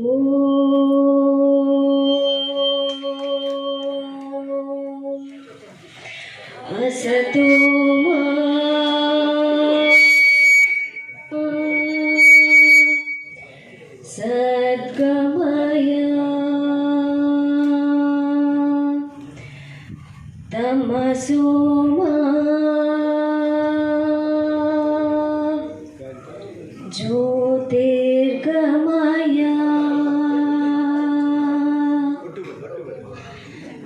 ಓಂ असतो मा सद्गमय, तमसो मा ज्योतिर्गमय,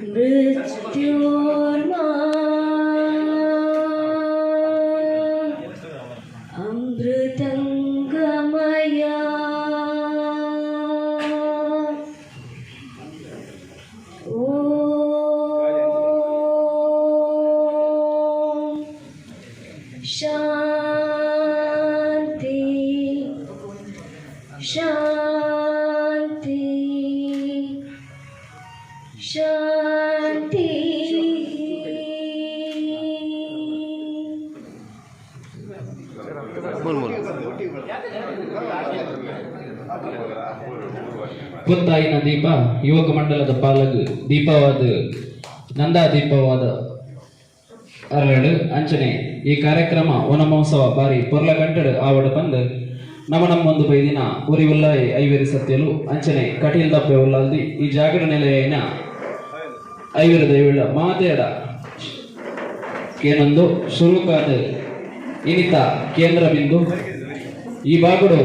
मृत्योर्मा अमृतङ्गमय। ॐ शान्ति शान्ति शान्ति। ಪುತ್ತಾಯಿನ ದೀಪ ಯುವಕ ಮಂಡಲದ ಪಾಲಗ್ ದೀಪವಾದ ನಂದಾ ದೀಪವಾದ ಅರಳು ಅಂಚನೆ ಈ ಕಾರ್ಯಕ್ರಮ ವನ ಮಹೋತ್ಸವ ಬಾರಿ ಪೊರ್ಲ ಗಂಟಡು ಆವಡ ಪಂದ್ ನಮ ನಮ್ಮೊಂದು ಬೈದಿನ ಉರಿ ಉಲ್ಲಾಯಿ ಐವೇರಿ ಸತ್ಯಲು ಅಂಚನೆ ಕಟೀಲ್ ದಪ್ಪೆ ಉಲ್ಲಾಲ್ದಿ ಈ ಜಾಗಡ ನೆಲೆಯೈನ ಐವೇರ ದೈವುಳ್ಳ ಮಾತೇಡ ಕೇನೊಂದು ಶುರುಕಾದ ಇನಿತ ಕೇಂದ್ರ ಬಿಂದು ಈ ಬಾಗುಡು.